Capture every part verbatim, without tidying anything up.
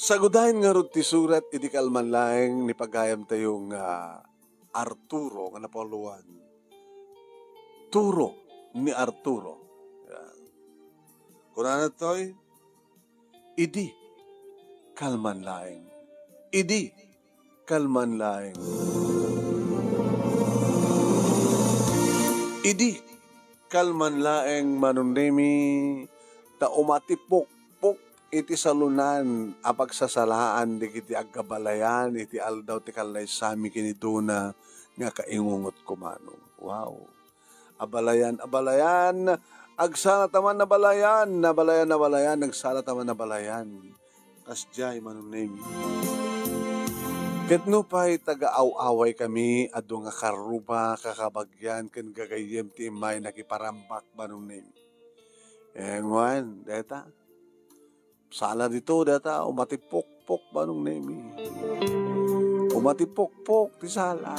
Sagudayen ngarud ti surat idi kalman laeng ni pagayamtayo nga Arturo nga napauluan. Turo ni Arturo. Yan. Kunana toy, idi kalman laeng. Idi kalman laeng. Idi kalman laeng, Manong Nemi, ta umatipukpok iti salunan a pagsasalaan dagiti agabalayan iti aldaw ti kallaysami ken ni Dona nga kaingungot ko, Manong. Wow. Abalayan, abalayan, agsala ta man abalayan, abalayan, abalayan, agsala ta man abalayan. Kasdiay, Manong Nemi. Ket nupay taga-aw-away kami, adu nga karruba, kakabagian, ken gagayyem ti immay nakiparambak, Manong Nemi. Ngem, dayta, sala dito, dayta, umatipukpok, Manong Nemi. Umatipukpok ti sala.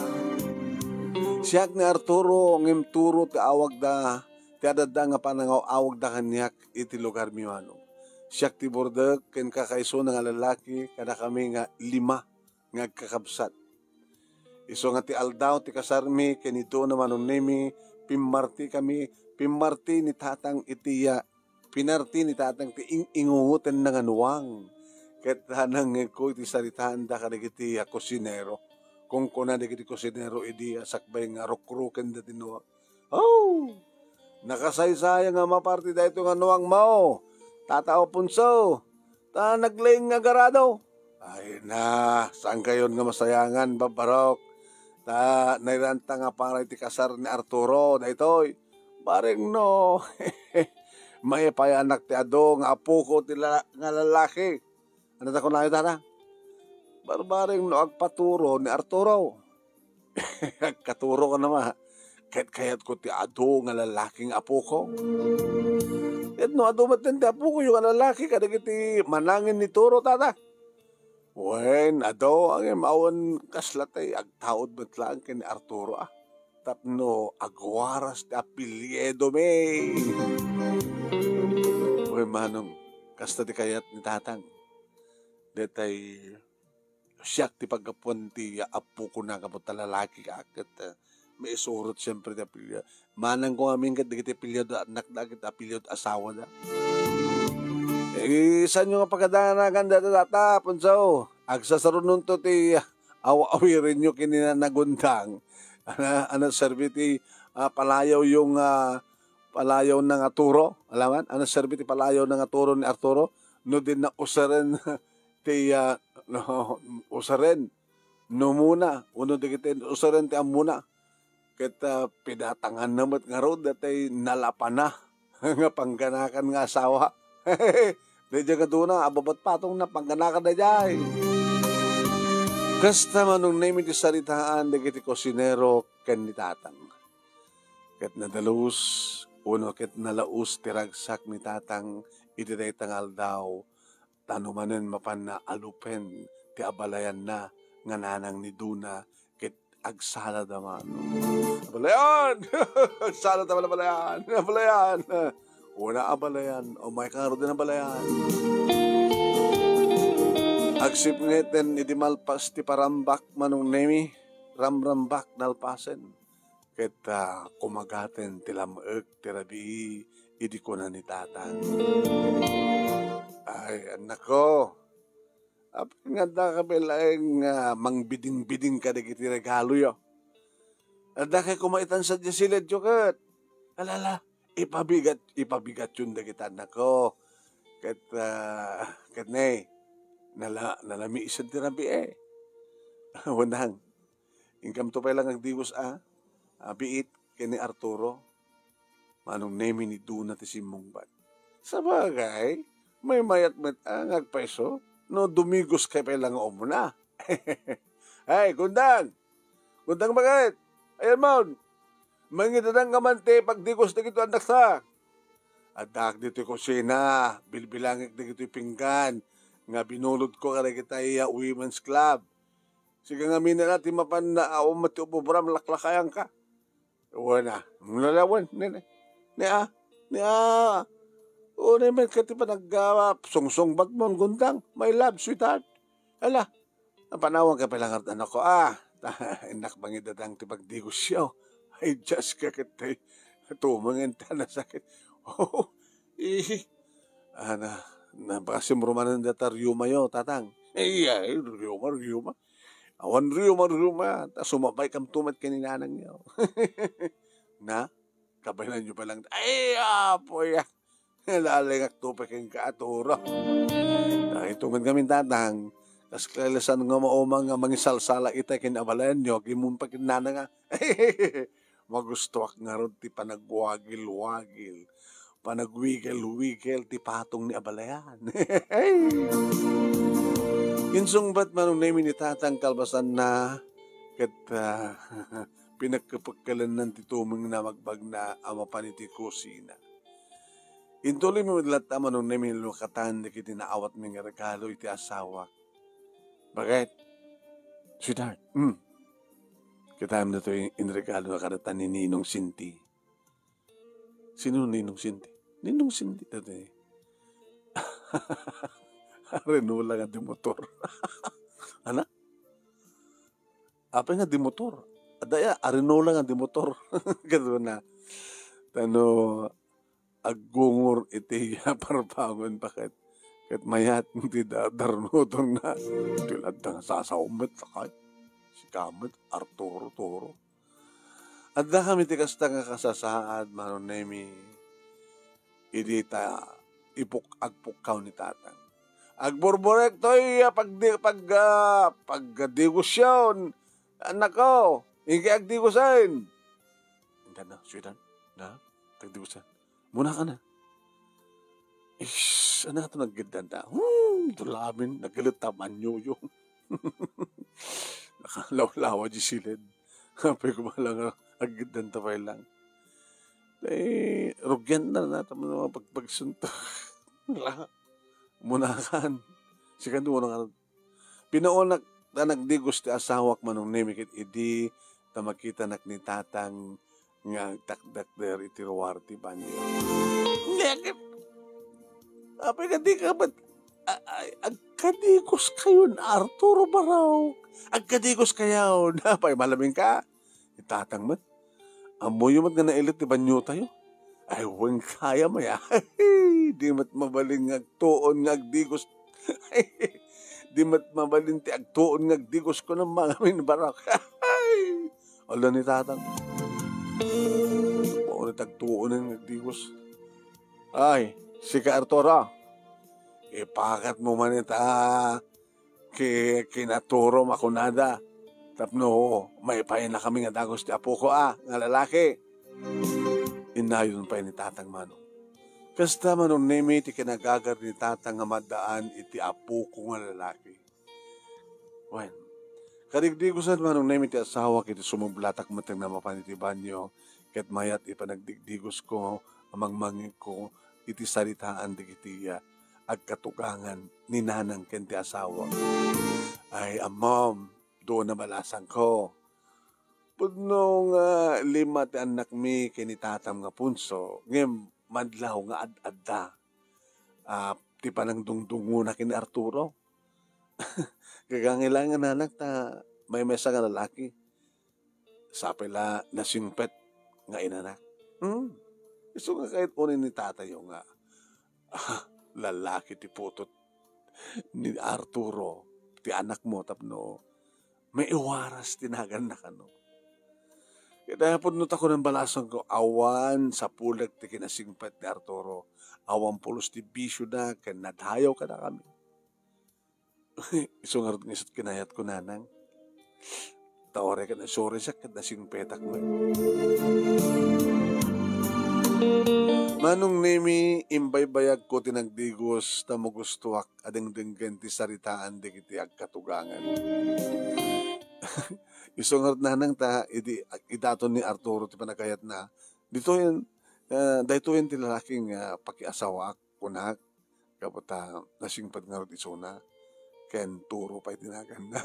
Siak ni Arturo, ngem Turo ti awagda, ti adda nga panangaw-awagda kaniak iti lugarmi, Manong. Siak ti burdek ken kakaisuna nga lalaki, kadakami nga lima nga agkakabsat. Isu nga ti aldaw ti kasarmi ken ni Dona, Manong Nemi, pimmarti kami, pimmarti ni Tatang iti, ah, pinarti ni Tatang ti ing-ingungotenna nga nuang. Ket, ah, nangngegko iti saritaanda kadagiti, ah, kusinero. Kunkuna dagiti kusinero idi, ah, sakbay nga rukrukenda ti nuang. Oh! Nakasaysayang a maparti daytoy nga nuangmo, Tata Alfonso, ta naglaing nga agarado. Ay na, saankayon nga masayangan, Babbarok, ta nairanta nga para iti kasar ni Arturo daytoy. Bareng no, maipayanak ti adu nga apoko ti la-, nga lalaki. Ano ta kunayo, Tata? Barbareng no agpaturo ni Arturo. Agkaturo ka naman. Ket kayatko ti adu nga lalaki nga apoko. Ket no adu met ti apokoyo nga lalaki kadagiti manangen ni Turo, Tata? Wen, adu, ngem awan kasla tay agtaud met laeng ken ni Arturo, a. Tapno agwaras ti apelyidomi. Wen, Manong, kasta ti kayat ni Tatang. Detay, siak ti paggapuan ti apokona gapu ta lalaki ka, ket, ah, maisurot siempre ti apelyido. Manangko ngamin ket dagiti apelyido ti annakda ket apelyido ti asawada. Eh, saanyo nga pagdanagan dayta, Tata Alfonso? Agsasarunonto ti aw-awirenyo ken ni Nana Gundang. Ana, ana serbi ti, ah, palayawyo nga, ah, palayawna nga Turo? Alaman? Ana serbi ti palayawna nga Turo ni Arturo? No dinna usaren ti, ah, no, usaren, no muna, wenno dagiti usaren ti ammona. Ket, ah, pidatanganna met ngarud, datay nalapana nga pangganakan nga asawa. Daydiay nga duna, ababat patong na, pangganakan daydiay. Kasta, Manong Nemi, ti saritaan dagiti kusinero ken ni Tatang. Ket nadalus, wenno ket nalaus ti ragsak ni Tatang iti dayta nga aldaw, ta no manen mapanna alupen ti abalayanna nga nanang ni Duna ket agsalada, Manong. Abalayan! Agsalada, abalayan! Abalayan! Una abalayan, umay ka ngaruden abalayan. Agsipngeten idi malpas ti parambak, Manong Nemi, ramrambak nalpasen. Ket, ah, kumagaten ti lam-ek ti rabii idi kuna ni Tatang, "Ay, annakko, apay nga addaka pay laeng nga mangbidingbiding kadagiti regaloyo? Addakay koma itan sadiay siledyo ket, alala, ipabigat, ipabigatyon dagiti annakko." Ket, ah, ket ne, nala-, nalamiisen ti rabii. Wenang, Inkamto pay lang agdiwes a, a biit ken ni Arturo. Manong Nemi ni Duna ti simmungbat. Sabagay, maymayat met a nga agpayso no dumigos kay pay lang nga umuna. Ay, Gundang! Gundang, bakit? Ayan mon! Mangidadang ka man ti pagdigos dagito annakta. Addaak ditoy kusina, bilbilangek dagitoy pinggan nga binulodko kadagitay a women's club. Sika ngamin a ti mapan a, awan met ti ubobram, laklakayanka. Wen a, lalawen, ne, ne. Ne a, ne a, Unay met ket ti panaggawa, sungsungbat mo, gundang, my love, sweetheart. Ala, napanawan ka pay la ngarud, anakko, a. Innak mangidatang ti pagdigosyo. Ay, Dios ka ket, ay, tumangen ta nasakit. Oo, eh, ana, napasimrumanen data riumayo, tatang. Ay, ay, riuma, riuma. Awan riuma, riuma. Ta sumabay kam tumet ken ni nanangyo. Na? Kabaelanyo pa lang. Ay, apo, ya. Lalingak to pa ken ka, Arturo. Ay, tungod ngamin, tatang, kas kalesan nga maumang nga mangisalsala ita ken abalayanyo, gimun pa ken nanang nga. Magustuak ngarud ti panagwagil-wagil, panagwigel-wigel ti patong ni abalayan. Insungbat Manong Nemi ni tatang kalpasanna, ket, ah, pinagkapekkelennan ti tumengna magbagna a mapan iti kusina. Intuloy mi met latta Manong Nemi lukatan dagiti naawatmi nga regalo iti asawak. Bakit? Sweetheart, hmm. Kitaem datoy inregalo na kadata ni Ninong Sinti. Sino Ninong Sinti? Ninong Sinti datoy. Arinola nga di motor. Ana? Apay nga di motor? Adaya, arinola nga di motor. Kaduna. Tano, aggungor iti parpangon pa ket, ket mayat ti da-, darnodon na. Ti ladda nga sasaw met, lakay. Sika met, Arturo, Turo. Adda kami ti kasta nga kasasaad, Manong Nemi. Idi ta ipuk-, agpukkaw ni tatang. Agburburek toy, ah, pagdi-, pag-, ah, pagdigosyon. Anak ko, inka agdigosen. Inka na, sweetheart. Na? Agdigosen. Muna ka na. Ish, ano nga to naggidan ta? Hmm, dulamin, naggalit ta, manyuyo. Nakalawlawa di silid. Apay ko bala nga aggidan ta pay lang. Eh, rugyan na na, tama na mga pagpagsuntok. Wala. Munakan. Sigado na nga. Pinaunak ta nagdigos ti asawak Manong Nemi ket idi ta makitanak ni tatang nga agtakdakder iti ruar ti banio. Neket! Apay nga di ka met, a-, a-, agkadigos kayon, Arturo Barok. Agkadigos kayon. Apay, malamin ka? Ni tatang met. Ammoyo met nga nailit ti baniotayo. Ay, wen kayam aya. Di met mabalin nga agtuon nga agdigos. Di met mabalin ti agtuon nga agdigos ko ng mga minbarak. Ala ni tatang. Mauna ti agtuon nga agdigos. Ay, sika Arturo. Ipakat mo man ita ki-, kinaturom a kunada tapno maipaayna kami nga dagus ti apoko a nga lalaki. Innayon pay ni Tatang Manong. Kasta, Manong Nemi, ti kinagagar ni Tatang nga maddaan iti apoko nga lalaki. Wen, kadigdigosan, Manong Nemi, ti asawak iti sumublatak met nga mapan iti banio, ket mayat ipanagdigdigosko a mangmangegko iti saritaan dagiti, ah, agkatugangan ni nanang ken ti asawak. Ay, ammom, duon a balasangko. Pudno nga lima ti annakmi ken ni tatam nga punso, ngem madlaw nga ad-adda, ah, ti panangdungdungona ken ni Arturo. Gagangay laeng nga nanak ta maymaysa nga lalaki. Sapay la nasingpet nga inanak. Hmm. Isu nga kayat unay ni tatayo nga, ah, lalaki ti putot ni Arturo, ti anakmo, tapno maiwaras ti naganna kano. Ket apo no ta kunan balasangko, awan sapulek ti kinasingpet ni Arturo, awan pulos ti bisiona ken nadayaw kadakami. Isu ngarud nga isut kinayatko, nanang. Ta uray ket nasuray siak ket nasingpetak met. Manong Nemi, imbaybayagko ti nagdigos ta magustuak a dengdenggen ti saritaan dagiti agkatugangan. Isu ngarud, nanang, ta idi idaton ni Arturo ti panagkayatna, ditoyen, ah, daytoyen ti lalaki nga pakiasawaak, kunak. Gapu ta nasingpet ngarud isuna, ken Turo pay ti naganna.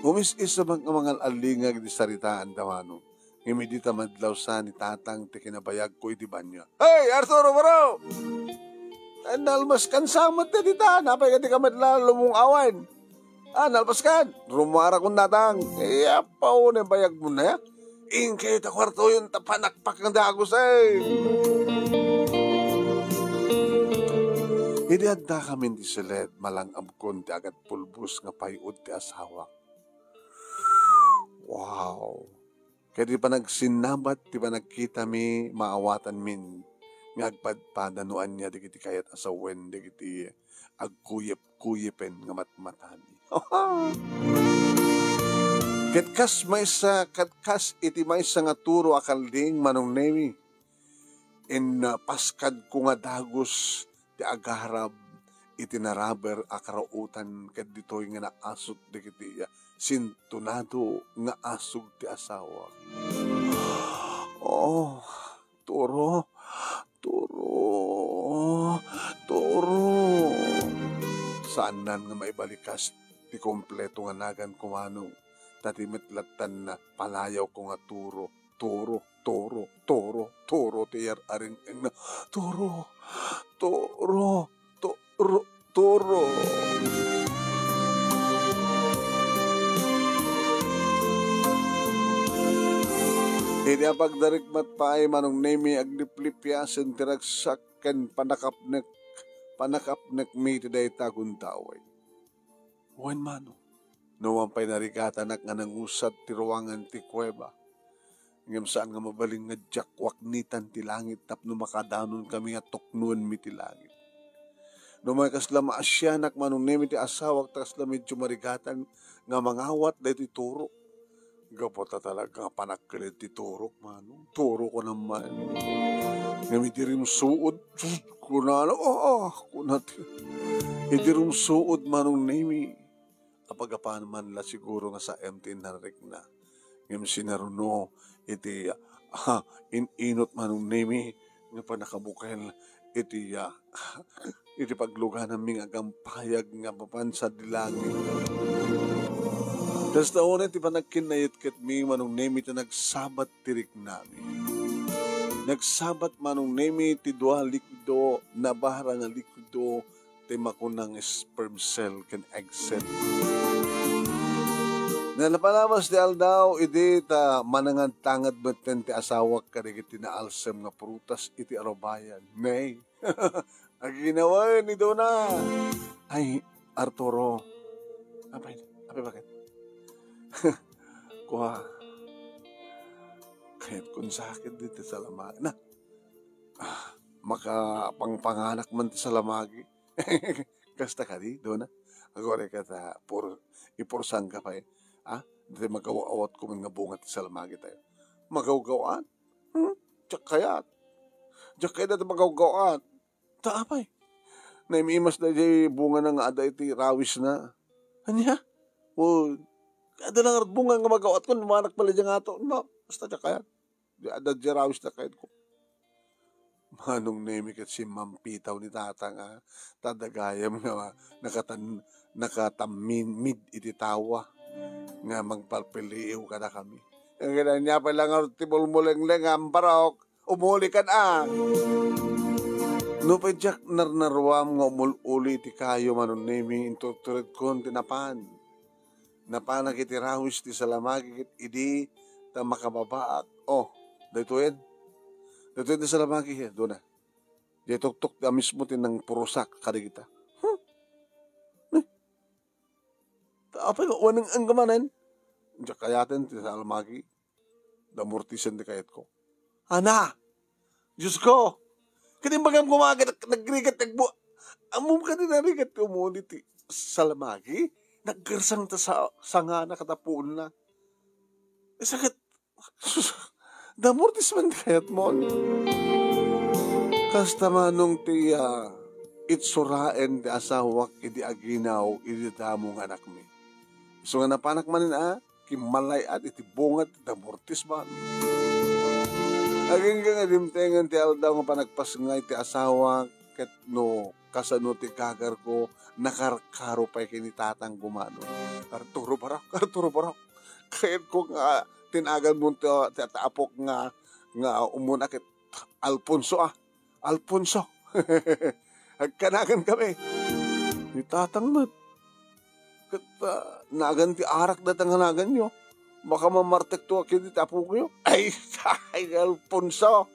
Umis-is a mang-, mangal-allingag iti saritaan da, Manong. Ngem idi ta madlawsa ni Tatang ti kinabayagko idi banio. Hey, Arturo, bro! Ay, nalmaskan sa met dita. Napay ka di ka met la lumung-awan. Ah, nalpas kan. Rumuara kun natang. Iya, pao na bayag mo na, ya. Inkay ta kwartoyon ta panakpak nga dagus, eh. Idi adda kami ti siled, malang-abkon ti agad pulbos nga pay-od ti asawak. Wow. Ket ti panagsinnabat, ti panagkitami, maawatanmin nga agpadpada no ania dagiti kayat a sawen dagiti agkuyep-kuyepen nga matmatami. Ket kas maysa, ket kas iti maysa nga turo a kalding, Manong Nemi, in, ah, paskadko nga dagus ti agarab iti naraber a karautan ket ditoy nga naasut dagiti, ah, sintonado nga asug ti asawa. Oh, Turo, Turo, Turo. Saannan nga maibalikas ti kompleto nga nagan kumano. Ta ti met lattan na panayawko nga Turo, Turo, Turo, Turo, Turo ti yar-aring-, Turo, Turo, Turo, Turo. Idi apagdarikmat pay, Manong Nemi, agliplipiasen ti ragsak ken panakapnek, panakapnekmi ti dayta a gundaway. Wen, Manong, no wan pay narigatanak nga nangusat ti ruangan ti kuweba, ngem saan nga mabalin nga diak waknitan ti langit tapno makadanonkami nga tuknoenmi ti langit. No may kasla maasianak, Manong Nemi, ti asawak ta kasla medyo marigatan nga mangawat daytoy Turo. Gapu ta talaga nga panagkeled ti Turok, Manong. Turok ko naman. Ngem idi rimsuod, sus, kunana, "Ah, ah," kuna ti. Idi rimsuod, Manong Nemi, apagapan man la siguro nga saem ti inarrekna. Ngem sinaruno iti, ah, in-inot, Manong Nemi, nga panakabukel iti, ah, iti paglugananmi nga agampayag nga mapan sadi langit. Kasta unay ti panagkinnayetketmi, Manong Nemi, ta nagsabat ti riknami. Nagsabat, Manong Nemi, ti dua likdo, nabara nga likdo, ti makuna nga sperm cell ken egg cell. Napalabas ti aldaw, idi ta manangad-tangad metten ti asawak kadagiti naalsem nga prutas iti arubayan. Nay, aginawen ni Dona. Ay, Arturo. Apay, apay, bakit? Kua, kayat kun sakit di ti salamag. Na, ah, makapangpanganak man ti salamagi. Kasta kadi, Dona? Agore ka ta pur-, ipursangka pay. Ah, dati magaw-awat ko man nga bunga ti salamagi tayo. Magawgawan? Hmm? Diak kayat. Diak kayat dati magawgawan. Ta apay? Naimimas da jay bunga na nga ada iti rawis na. Anya? O, ada lang bunga nga magawat ko, numanak pala dyan nga to. Ma, basta diak kayat. Di adda di rawis na kayatko. Manong Nemi ket simmampitaw ni Tatang, a, ta adda gayam nga nakatan-, nakatamminmid iti tawa nga mangpalpiliiw kadakami. Ket ania pay la nga ti mulmulengleng nga amparok, umuli kan a. Nupay diak narnaruam nga umul-uli iti kayo, Manong Nemi, inturturedkon ti napan. Napanak iti rawis ti salamagi ket idi ta makababaak. Oh, daytoyen. Daytoyen ti salamagi, eh, Dona. Diay tuktok ti a mismo ti nangpurusak kadagita. Hmm? Eh, ta apay, waneng-eng ka manen? Diak kayaten ti salamagi. Damortisen ti kayatko. Ana! Diyos ko! Ket imbagam koma ket nag-, nagrigat ti agbu-, ammom kadi narigat ti umuli ti salamagi? Naggersang ta sa-, sangana ket a puonna. Sakit. Sus, damortis man ti kayatmon. Kasta manong ti, ah, itsuraen ti asawak idi aginaw idi damo nga anakmi. Isu nga napanak manen a, kimmalay-at iti bunga ti damortis man. Agingga nga dimtengen ti aldaw nga panagpasngay ti asawak, ket no kasano ti gagarko, nakarkaro pay ken ni Tatang gumano. Arturo Barok, Arturo Barok, kayatko nga tinagan mo ti, ti, ti apok nga, nga umuna ket Alfonso, ah. Alfonso. Agkanagankami. Ni tatang met. Ket, ah, nagan ti arak dayta nga naganyo. Baka mamartekto a ket iti apoyo. Ay, ay, Alfonso.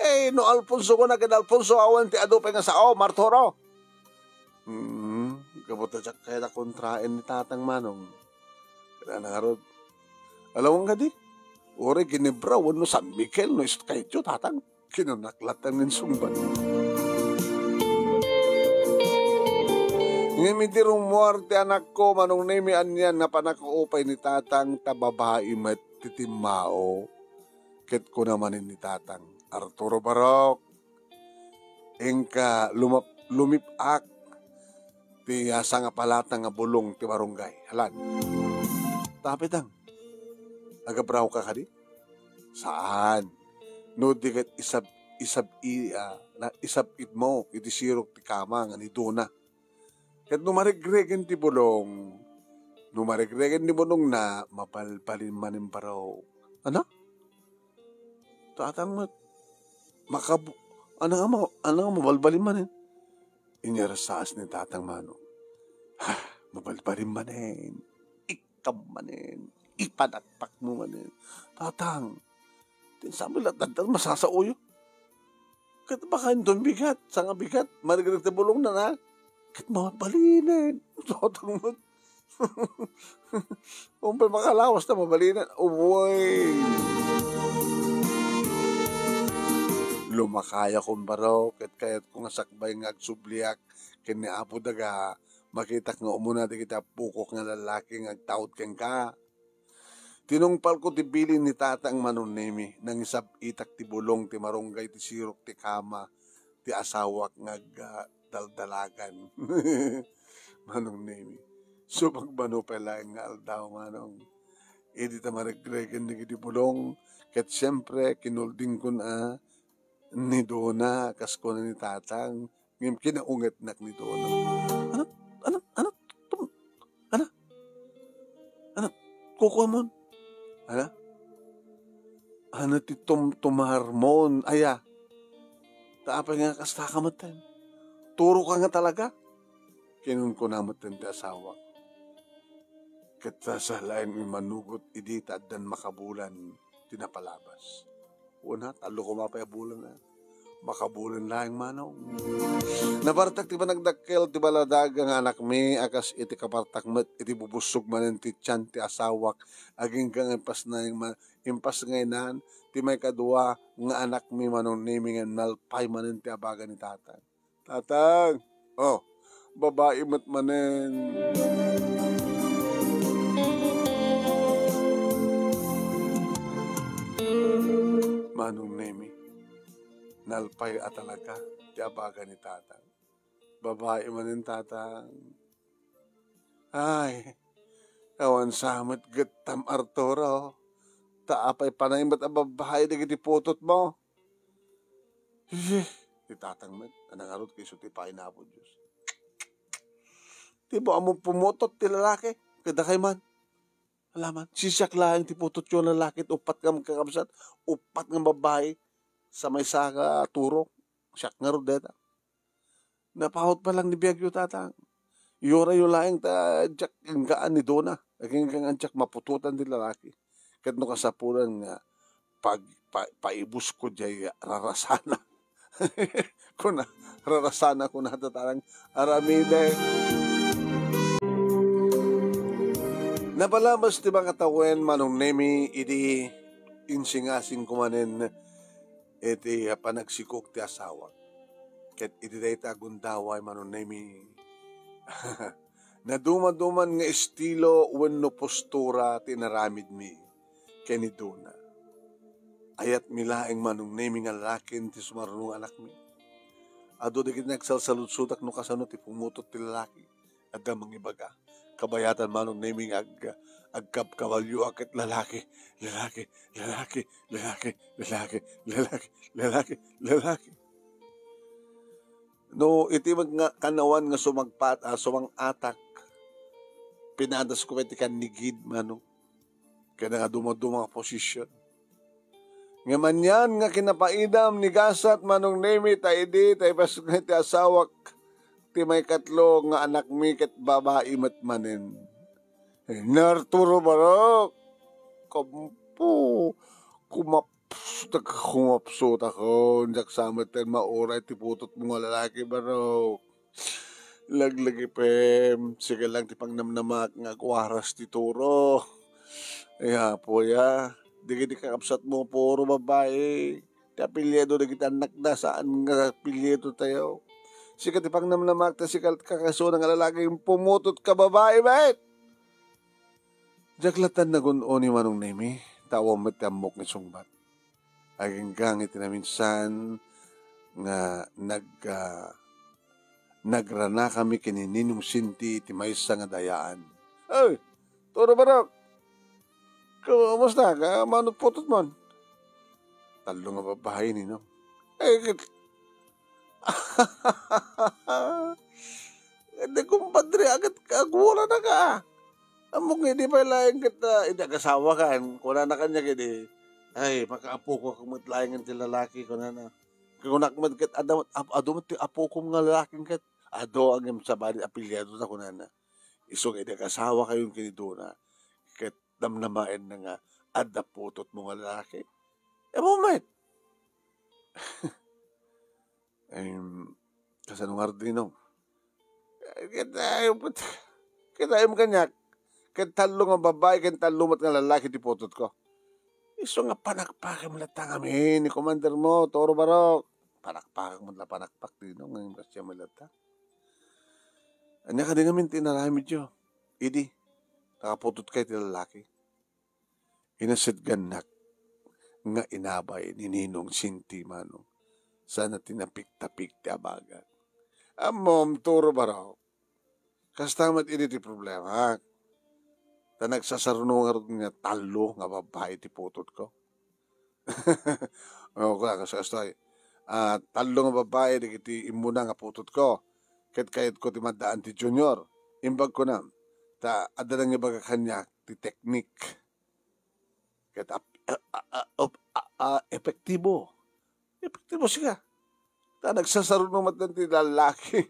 Eh, no Alfonso ko na ken Alfonso, awan ti adu pay nga sao, Arturo. Hmm, gapu ta diak kayat a kontraen ni tatang Manong. Kailangan ngarud. Alam mo kadi? Uray Ginebra, wenno San Miguel, no isu kayatyo, tatang. Kinunak latta nga insungbat. Ngem idi rummuar ti anakko, Manong Nemi, anian, napan a kaupay ni tatang ta babai met ti timmao. Ket kuna manen ni tatang, Arturo Barok, inka lumap-, lumip-ak ti, ah, sangapalata nga bulong ti barangay. Alan. Tapitang. Agabraw ka kadi? Saan? No di ket isab-, isab-, i-, ah, na, isab-itmo iti sirok ti kama nga ni Dona. Ket no maregregen ti bulong, no maregregen ti bulongna, mabalbalin manen barok. Ano? Tatang met, makabu-, ano nga ma-, ano nga mabalbalin manen? Inyarsaas ni Tatang Manong. Ha, mabalbalin manen. Ikkam manen. Ipanakpakmo manen. Tatang, ti insami lattan, masasaoyo. Ket baka inton bigat, sanga bigat, maregreg ti bulongna, na? Ket mabalbalinen. Tatang met. Umpay makalawas ta mabalinen. Uy! Lumakayakon barok, ket kayatko nga sakbay nga agsubliak ken ni Apo Daga, makitak nga umuna dagiti appokok nga lallaki nga agtaud kenka. Tinungpalko ti bilin ni Tatang Manong Nemi, nangisab-itak ti bulong ti marunggay ti sirok ti kama ti asawak nga ag-, ah, daldalagan. Manong Nemi, subagmano pay laeng nga aldaw, Manong. Idi ta maregregen dagiti bulong, ket siempre, kinuldingkon a ni Dona, kas kuna ni Tatang, ngem kinaungetnak ni Dona. Ano? Ano? Ano? Tum-, ano? Ano? Kukuamon? Ano? Ano ti tumtumarmon? Aya? Ta apay nga kasta ka metten? Turo ka nga talaga? Kinunkuna metten ti asawa. Ket sa, sa laeng immanugot idi ta addan makabulan ti napalabas. Wen, tallo koma pay a bulan, a. Makabulan laeng, Manong. Napartak ti panagdakkel ti baladaga nga anakmi a kas iti kapartak met iti bubussog manen ti tian ti asawak. Agingga nga impas na, impas nga inan ti maikadua nga anakmi, Manong Nemi, nga nalpay manen ti abaga ni Tatang. Tatang, oh, babai met manen. Manong Nemi, nalpay a talaga ti abaga ni Tatang. Babai manen, Tatang. Ay, awan sa met gettam, Arturo. Ta apay panay met a babai dagiti putotmo? Iye, ti Tatang met, a nangarud ket isu ti pay ni Apo Dios. Ti ba ammo pumutot ti lalaki, kadakay man. Alaman, sisiak laeng ti putotyo a lalaki, uppat nga magkakabsat, uppat nga babai, sa maysa nga turok, siak ngarud deta. Napawot pa lang ni biagyo, Tatang. Iyurayo laeng ta diak inggaan ni Dona. Agingga nga diak maputotan ti lalaki. Ket no kasapulan nga pag-, pa-, paibusko diay rarasana. Kuna, rarasana kuna, Tatang, aramide. Napalabas ti makatawen, Manong Nemi, idi insingasingko manen iti panagsikog ti asawak. Ket iti dayta a gundaway, Manong Nemi, nadumaduman nga estilo wenno postura ti inaramidmi ken ni Dona. Ayatmi laeng, Manong Nemi, nga lalakin ti sumarno nga anakmi. Adu dagiti nagsalsaludsodak no kasano ti pumutot ti lalaki. Adda mangibaga, kabayatan, Manong Nemi, nga ag-, agkabkabalio a ket lalaki, lalaki, lalaki. No, iti met nga kanawan nga sumagpat-, ah, sumang-atak, pinadasko met ti kannigid, Manong. Ken nga dumaduma nga posisyon. Ngem anian nga kinapaidam ni gasat Manong Nemi ta idi ta ipas-, ti asawak ti maikatlo nga anakmi ket babai met manen. Ni Arturo Barok, kampo, kumapsutak, kumapsutakon, diak sa met ten mauray ti putotmo nga lalaki, Barok. Laglagipem, sika lang ti pangnamnamak nga agwaras ti turo. Ay, Apo, ya, dagiti kakabsatmo, puro babai. Ti apelyido dagiti annakda, saan nga apelyido tayo. Sika ti pangnamnamak, ta sika ti kakasuna nga lalaki, pumutot ka babai, bet! Diak latta nagun-o ni Manong Nemi, ta awan met ti ammok nga sungbat. Aginggang iti naminsan nga nag-, ah, nagranakami ken ni Ninong Sinti iti maysa nga dayaan. Ay, Turo Barok! Kumusta ka? Mano putotmon? Tallo nga babai, Ninong. Eh, ket-, Ket ni kumpadre, agat ka, agwara na ka. Ammok nga idi pay laeng ket, ah, idi agasawaka, kunana kaniak idi, "Ay, makaapokak met laengen ti lalaki," kunana. Kunak met ket, "Adda met, ap-, adu met ti apokom nga lalaki ket." "Adu, ngem sabali apelyido ta," kunana. Isu nga idi agasawakayon ken ni Dona, ket namnamaenna nga adda putotmo nga lalaki. Ammom met. Em, kasano ngarud, Ninong? Ket, ay, put-, ket ayam kaniak. Ket tallo nga babai, ket tallo met nga lalaki ti putotko. Isu nga panakpakem latta ngamin ni komandermo, Toro Barok. Panakpakek met la panakpak, Ninong, ngem kasdiay met latta. Ania kadi ngamin ti inaramidyo? Idi, nakaputotkay ti lalaki. Inasidgannak nga inabay ni Ninong Sinti, Manong, sana tinapik-tapik ti abagak. Ammom, Turo Barok, kasta met idi ti problema. Ta nagsasaruno ngarud nga tallo nga babbai ti putotko. O, kuna, kas-, kastoy. Ah, tallo nga babbai dagiti immuna nga putotko. Ket kayatko ti maddaan ti junior. Imbag kuna, ta adda nangibaga kaniak ti teknik. Ket ap-, a, a, a, op-, a, a, epektibo. Epektibo sika. Ta nagsasaruno met ti lalaki.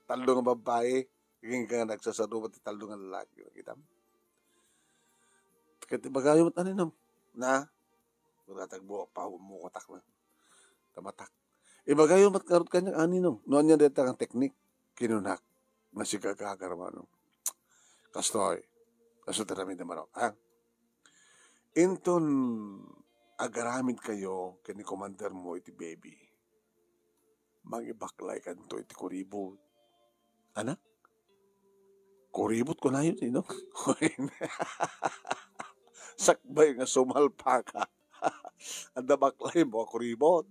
Tallo nga babbai, agingga nga nagsasaruno met ti tallo nga lalaki. Kitam? Ket ibagayo met, Ninong. Na? Kunak, tagbo, pamukotak na. Tamatak. Ibagayo met ngarud kaniak, Ninong, no ania dayta nga teknik, kinunak. Nasigagagar, Manong. Kastoy. Kastoy ti aramidem, Manong, ha? Inton agaramidkayo ken ni komandermo iti baby, mangibaklaykanto iti kuribot. Anak? Kuribot kunayo, Ninong? Sakbay nga sumalpaka. Adda baklaymo a kuribot.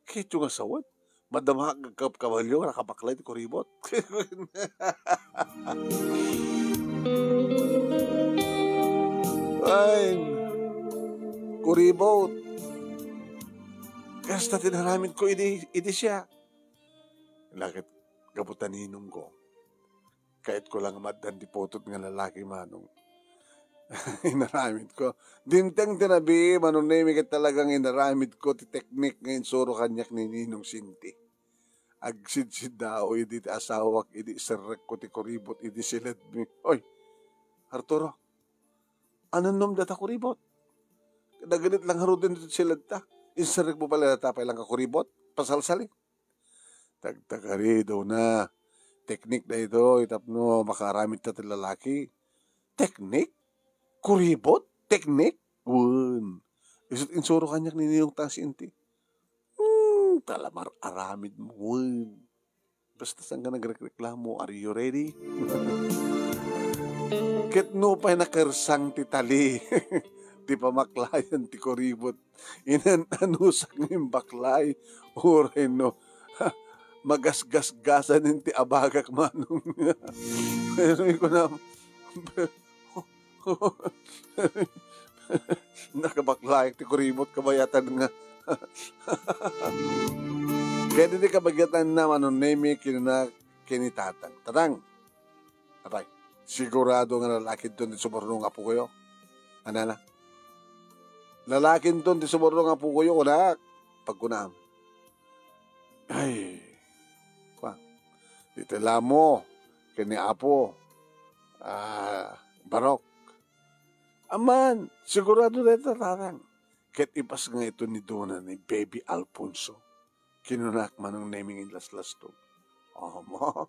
Ketyo nga sawen, madama nga agkabkabalio nga nakabaklay ti kuribot. Ay, kuribot. Kasta ti inaramidko idi, idi siak. Ket gapu ta ninongko, kayatko la nga maaddan ti putot nga lalaki, Manong. Inaramidko. Dimteng ti nabii, Manong Nemi, ket talaga nga inaramidko ti teknik nga insuro kaniak ni Ninong Sinti. Agsidsiddao idi ti asawak, idi serrekko ti kuribot idi siledmi. Oy, Arturo, anennom dayta kuribot? Nagalit lang ngaruden ti siledta. Inserrekmo pay la dayta pay lang a kuribot? Pasalsali. Tagtagari, Dona. Teknik daytoy tapno makaaramidta ti lalaki. Teknik? Kuribot? Teknik? Wen. Isu't insuro kaniak ni Ninong Sinti. Hmm, ta la mar-aramidmo, wen. Basta saan ka nagrekreklamo, are you ready? Ket nupay nakersang ti tali, ti pamaklayan ti kuribot. Inan-anusak nga imbaklay, uray no, magasgasgasan ti abagak, Manong. Pero kunam, nakabaklay ti kuribot kabayatan nga. Ket iti kabagiatan na, Manong Nemi, kinuna ken ni Tatang, "Tatang, apay, sigurado nga lalaki daytoy ti sumurno nga apokayo?" Anana? Lalakinton ti sumurrong a pukoyo, kunak. Pagkunam. Ay, kuan. Dita lamo, ken ni Apo, ah, Barok. Aman, sigurado dayta, Tatang. Ket ipasngay ito ni Dona ni Baby Alfonso. Kinunak, Manong Nemi nga inlaslastog. Ama,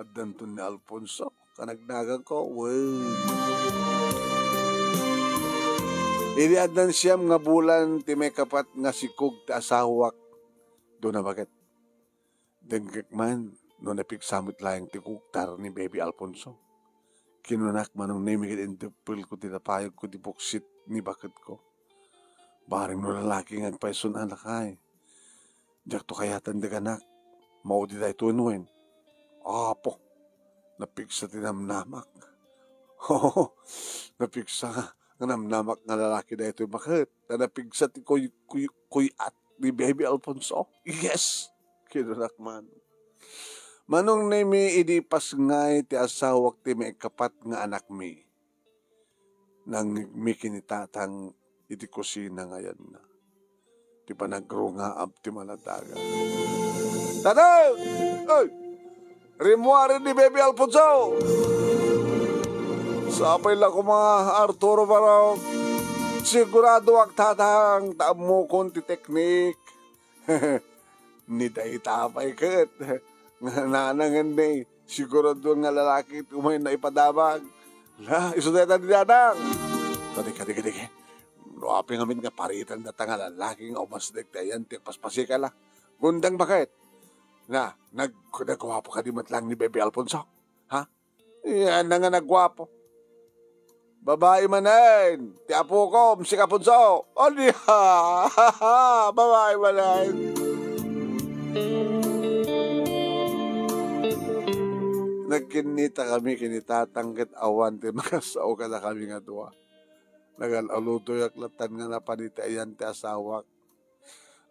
addanton ni Alfonso, kanagnaganko, wen. Idi addan siam nga bulan ti maikapat nga sikog ti asawak, Dona, baket. Denggek man no napigsa met laeng ti kugtar ni Baby Alfonso. Kinunak, Manong Nemi, ket inteppelko ti napayegko ti buksit ni baketko. Bareng no lalaki nga agpayson a, lakay. Diakto kayatan daganak. Maudi daytoy wen. Apo, napigsa ti namnamak. Napigsa nga namnamak nga lalaki daytoy, baket. Ta napigsa ti kuy-, kuy-, kuy-at ni Baby Alfonso. Yes! Kinunak man. Manong Nemi, idi ipasngay ti asawak ti maikapat nga anakmi. Nangngegmi ken ni Tatang iti kusina nga ayanna. Ti panagrungaab ti maladagan. Tatang! Ay! Rimmuaren ni Baby Alfonso! Sapay la koma, Arturo Barok. Siguradoak, Tatang, ta ammokon ti teknik. Ni dayta pay ket, nanangen ni, sigurado nga lalaki ti umay naipadamag. La, isu dayta ni Tatang. Kadi, kadi, kadi, kadi. No apay ngamin nga paritan data nga lalaki nga umasdek ti ayan ti paspasika la. Gundang, baket. Na, nag-, nagguapo kadi met laeng ni Baby Alfonso? Ha? Yan na nga nagguapo. Babai manen, ti apokom, si Kapunso. Ania? Babai manen. Nagkinnitakami ken ni Tatang ket awan ti makasao kadakami nga dua. Nagal-alutoyak latta nga napan iti ayan ti asawak.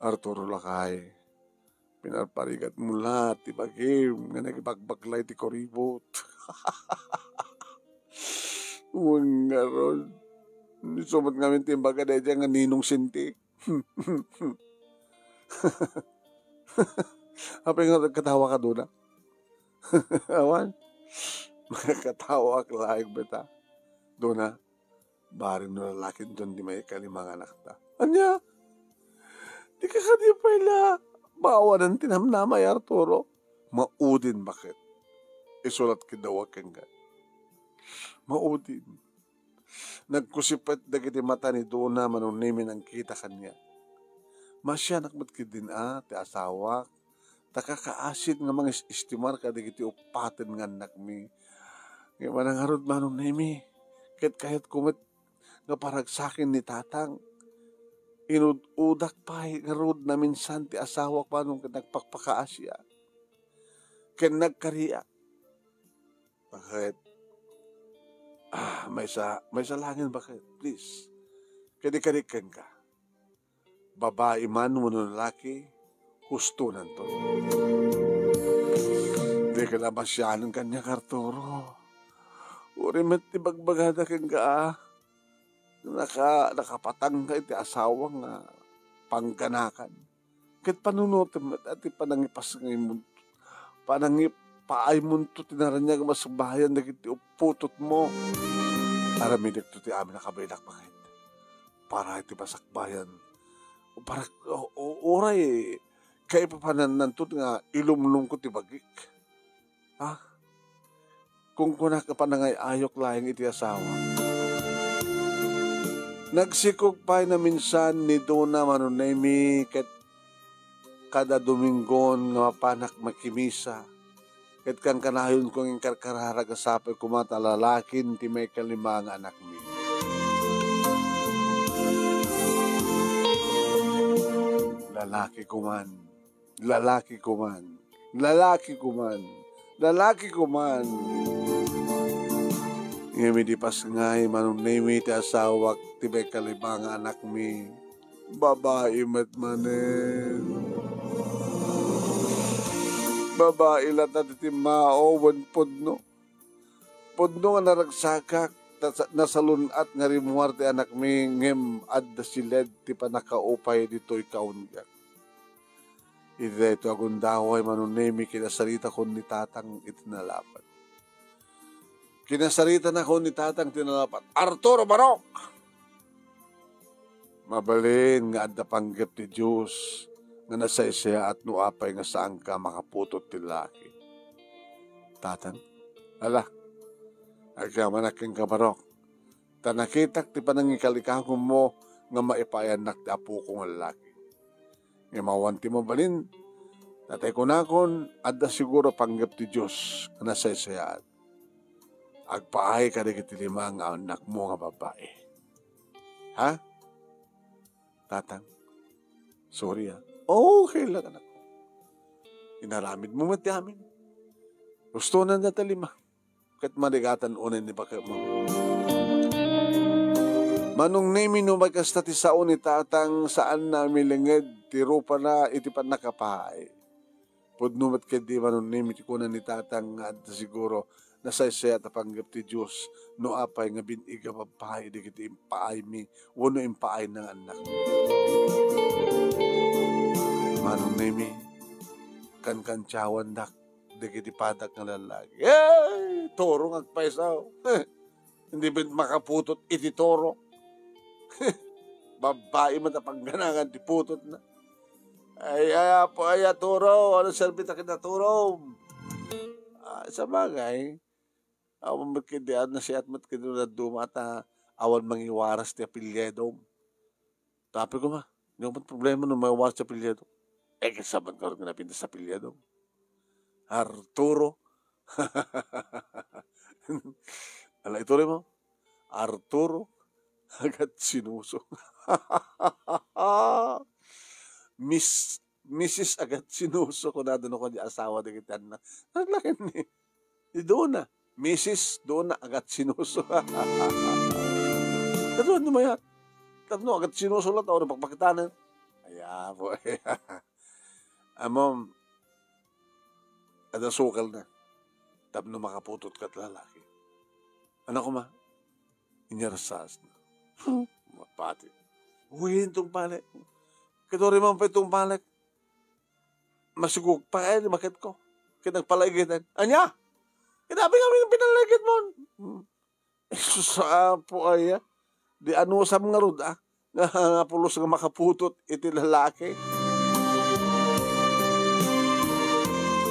Arturo, lakay. Pinarparigatmo la ti bagim nga nagibakbakla iti kuribot. Wen ngarud, isu met ngamin ti imbaga daydiay nga ninong sinti. Apay nga nagkatawa ka, Dona? Awan. Makakatawa ak laeng met, a. Dona, bareng no lalakinton ti maikalima nga anakta. Ania? Di ka kadi pay la maawanan ti namnama, Arturo? Maudin, baket. Isu la ti kidawak kenka. Maudin. Nagkusipet dagiti mata ni Dona, Manong Nemi, nangkita kaniak. Masianak met ketdin a ti asawak, ta kakaasit nga mangis-istimar kadagiti uppaten nga annakmi. Ngem ania ngarud, Manong Nemi, ket kayatko met nga paragsaken ni Tatang. Inud-udak pay ngarud naminsan ti asawak, Manong, ket nagpakpakaasiak. Ken nagkariak. Baket? Ah, maysa, maysa laengen, baket, please. Kadi-kadi kenka. Babai man wenno lalaki, hustonanto. Dika la masianen kaniak, Arturo. Uray met ti bagbagada kenka, a. Naka-, nakapatangka iti asawa nga pangganakan. Ket panunotem met a ti panangipasngaymonto, panangipaaymonto ti naraniag a masakbayan dagiti upputotmo. Aramidekto ti amin a kabaelak, baket. Para iti masakbayan. Para, o-, o-, uray kaipapanannanto nga ilumlomko ti bagik. Ha? Kunkunak a panangay-ayok laeng iti asawa. Nagsikog pay naminsan ni Dona, Manong Nemi, ket kada Dominggon nga mapanak makimisa, ket kankanayonko nga inkarkararag a sapay koma ta lalakin ti maikalima nga anakmi. Lalaki koman. Lalaki koman. Lalaki koman. Lalaki koman. Ngem idi pasngay, Manong Nemi, ti asawak ti maikalima nga anakmi, babai met manen. Babai latta ti timmao wen pudno. Pudno nga naragsakak, nasalun-at nga rimmuar ti anakmi, ngem adda siled ti pannakaupay ditoy kaunegak. Iti daytoy a gundaway, Manong Nemi, kinasaritakon ni Tatang iti nalapat. Kinasaritanakon ni Tatang ti nalapat. Arturo Barok! Mabalin nga adda panggep ti Dios nga nasaysayaat no apay nga saanka makaputot ti laki. Tatang, ala, agyamanak kenka, Barok, ta nakitak ti panangikalikagummo nga maipaayannak ti apoko nga laki. Ngem awan ti mabalin, natay kunakon, adda siguro panggep ti Dios nga nasaysayaat. Agpaay kadagiti lima nga annakmo nga babbai. Ha? Tatang, sorry, ah. Okay lang, anak. Inaramid mo met ti amin. Gusto na na ta lima. Ket marigatan unay ni baketmo. Manong Nemi, no may kasta ti sao ni Tatang, saan na milinged ti rupana iti pannakapaay. Pudno met ketdi, Manong Nemi, ti kuna ni Tatang nga adda siguro nasaysayaat a panggep ti Dios no apay nga bin-ig a babbai dagiti impaaymi wenno impaayna nga annak. Manong Nemi, kankantiawandak dagiti padak nga lallaki. Eh, turo nga agpayso. Hindi met makaputot iti turo. Babbai met a pangganangan ti putotna. Ay, ay, apo, ay, a turo. Ano serbi ta ken a turo? Ah, sabagay. Awan met ket di, ah, nasiat met ket dadduma ta awan mangiwaras ti apelyidom. Tapno koma, di met problema no mangiwaras ti apelyido. Eh, ket saan man ngarud nga napintas ti apelyido? Arturo. Ala, ituloy mo. Arturo Agatsinoso. Miss, Missus Agatsinoso, kunada no kadi asawa dagiti annak. Naglaken ni, ni Dona. Missus Dona Agatsinoso. Kaduan no mayat. Tapno Agatsinoso lang, tao na pakpakitanan. Aya, boy. Amom, adda sukalna. Tapno makaputot kat lalaki. Anak ko, ma, inyarasasna. Mapati. Uy, itong palik. Kaduri man pa itong palik. Masugog pa kay ni baketko. Ket nagpalaigitan. Ania? Kinabi nga pinalaigit mo. Hmm. Jesus, apo aya. Di anusam ngarud, ah. Nga pulos nga makaputot iti lalaki.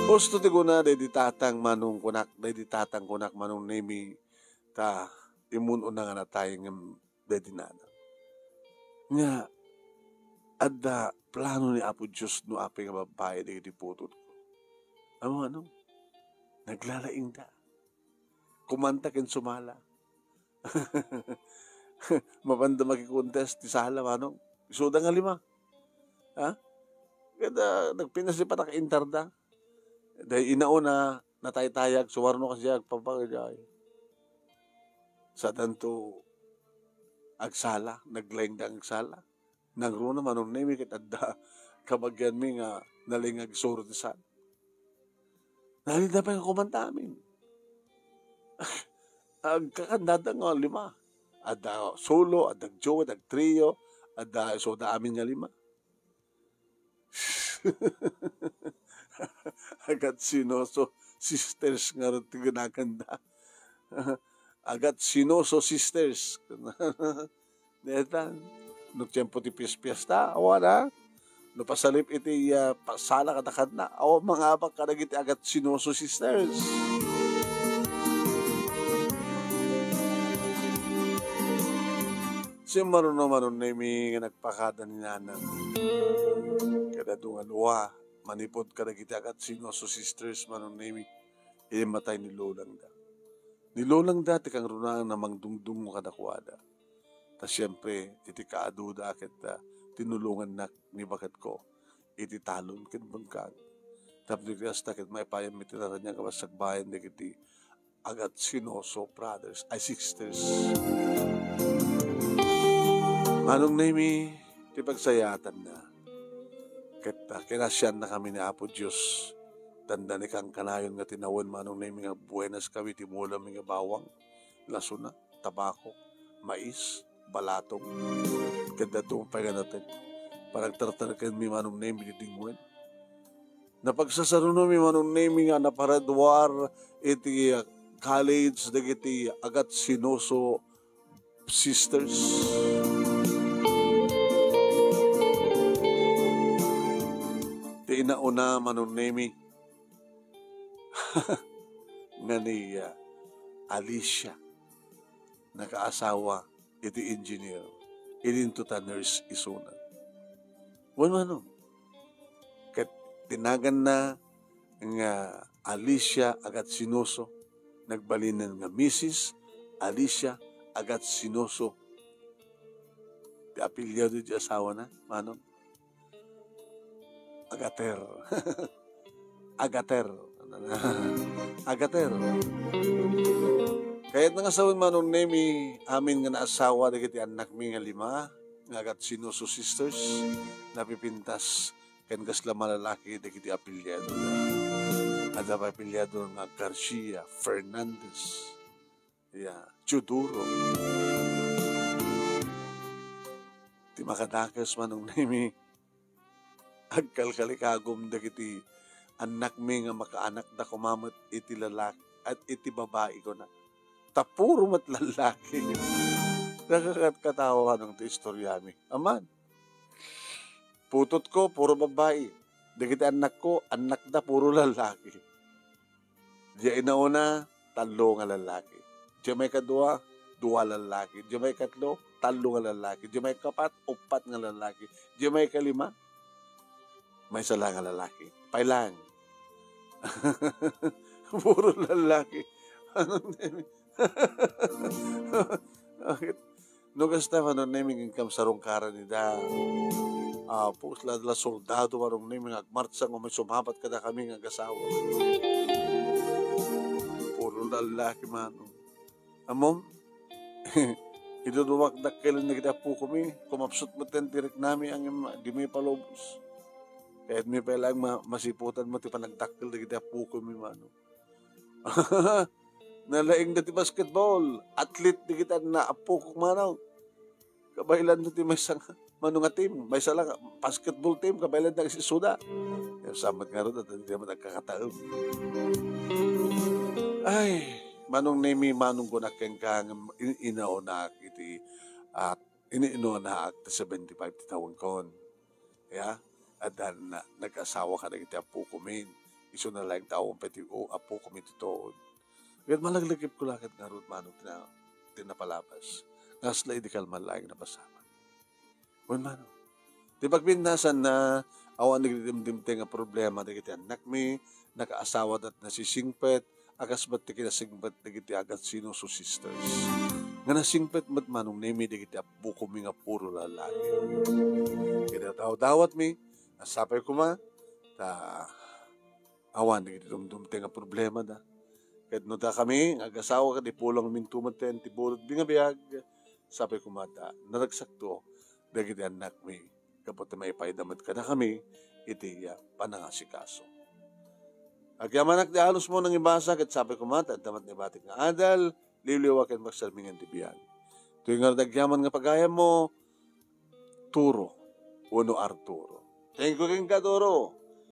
Husto ti kuna, daydi tatang Manong kunak, daydi tatang kunak Manong Nemi, ta immun-una nga natay ngem daydi nanang. Nga adda plano ni Apo Dios no apay nga babbai dagiti putotko. Ammom, Manong? Naglalaingda. Kumanta ken sumala. Mapanda makikontest ti sala, Manong. Isuda nga lima. Ha? Kada nagpinasipatak intarda. Dahil inauna, nataytayag, suwarno kasi agpabagay. Sa tanto, agsala, naglaingda agsala. Nangruna Manong Nemi ket adda kabagianmi nga nalingag suro ti sala. Nalingda pay nga kumanta amin. Agkakandada nga lima. Adda solo, adda duet, adda trio, adda isuda amin nga lima. Agatsinoso Sisters ngarud ti ginaganda. Agatsinoso Sisters. Deta, no tiempo ti pies-piesta, awan a. No pasalip iti, ah, pasala kadakadna, awan mangabak kadagiti Agatsinoso Sisters. Simmaruno Manong Nemi nga nagpakada ni nanang. Kada dungan ua, manipud kadagiti Agatsinoso Sisters Manong Nemi, immatay ni lolangda. Ni lolangda ti kangrunaan a mangdungdungngo kadakuada. Ta siempre, iti kaaduda ket, ah, tinulongannak ni baketko iti talon ken bengkang. Tapno iti kasta ket maipayan mi ti naraniag a masakbayan dagiti Agatsinoso brothers, ay sisters. Manong Nemi, ti pagsayaatanna. Ket, ah, kinasiannakami ni Apo Dios. Tanda ni kankanayon nga tinawen Manong Nemi nga buenas kami ti mulam nga bawang. Lasuna. tabako, mais, balatong. Ket daytoy pay nga nateg. Panagtartarkenmi, Manong Nemi, didingwen. Napagsasarunomi, Manong Nemi, nga napagraduar iti, ah, college dagiti Agatsinoso sisters. Ti inauna, Manong Nemi, nga ni, ah, Alicia, nakaasawa iti engineer, idinto ta nurse isuna. Wen, Manong, ket ti naganna nga Alicia Agatsinoso, nagbalinen nga Missus Alicia Agatsinoso ti apelyido ti asawana, Manong. Agater. Agater. Agater. Kayatna nga sawen, Manong Nemi, amin nga naasawa dagiti annakmi nga lima, nga Agatsinoso sisters, napipintas ken kasla malalaki dagiti apelyido. Adda pay apelyido nga Garcia, Fernandez, ya, Teodoro. Ti makadakes, Manong Nemi, agkalkalikagum dagiti annakmi nga makaanakda koma met iti lalaki, at iti babai, kuna. Ta puro met lalaki. Nakakatkatawa, Manong, ti istoriami. Aman. Putotko, puro babai. Dagiti annakko, annakda, puro lalaki. Diay inauna, tallo nga lalaki. Diay maikadua, dua lalaki. Diay maikatlo, tallo nga lalaki. Diay maikapat, uppat nga lalaki. Diay maikalima, maysa la nga lalaki. Pailang. Puro lalaki. Ano, bakit? No kasta, Manong Nemi, ngem sarungkaran ida. Apo, la, la soldado, Manong Nemi, nga agmartsa nga umay sumabat kadakami nga agasawa. Puro lalaki, Manong. Ammom? Iduduak dakkel dagiti appokomi, kumapsut metten ti riknami, ngem dimi palubos. Kayatmi pay laeng ma-, masiputan met ti panagdakkel dagiti appokomi, Manong. Nalaingda ti basketball. Athlete dagiti annak, appokok, Manong. Kabaelanna ti maysa nga, Manong, nga team. Maysa la nga basketball team, kabaelanna nga isuda. Kayatna met ngarud, adda met agkakataem. Ay, Manong Nemi, Manong, kunak kenka nga in-, inaunaak iti, ah, in-, inaunaak ti seventy-five ti tawenkon. Ya, addan na, nag-asawa kadagiti appokomin. Isuna laeng ti awan pay ti, o, appokomi ti tuod. Ket malaglagipen la ket ngarud, Manong, ti na, ti napalabas. Kasla idi kalman laeng napasamak. Wen, Manong. Ti pagpintasanna, awan dagiti dimdimteng nga problema dagiti annakmi, nakaasawada, nasisingpet, a kas met ti kinasingpet dagiti Agatsinoso sisters. Nga nasingpet met, Manong Nemi, dagiti appokomi nga puro lalaki. Kinadawdawatmi, a sapay koma, ta awan dagiti dumdumteng nga problemada. Ket no dakami nga agasawa ket ipulongminto metten ti bulodmi nga biag, sapay koma ta naragsakto dagiti annakmi gapu ta maipayda met kadakami iti, ah, panangasikaso. Agyamanak ti alusmo nangibasa, ket sapay koma ta adda met naibatik nga adal, liwliwa ken magsarmingan ti biag. Toy ngarud agyaman nga pagayammo, Turo wenno Arturo. Thank you kenka, Turo.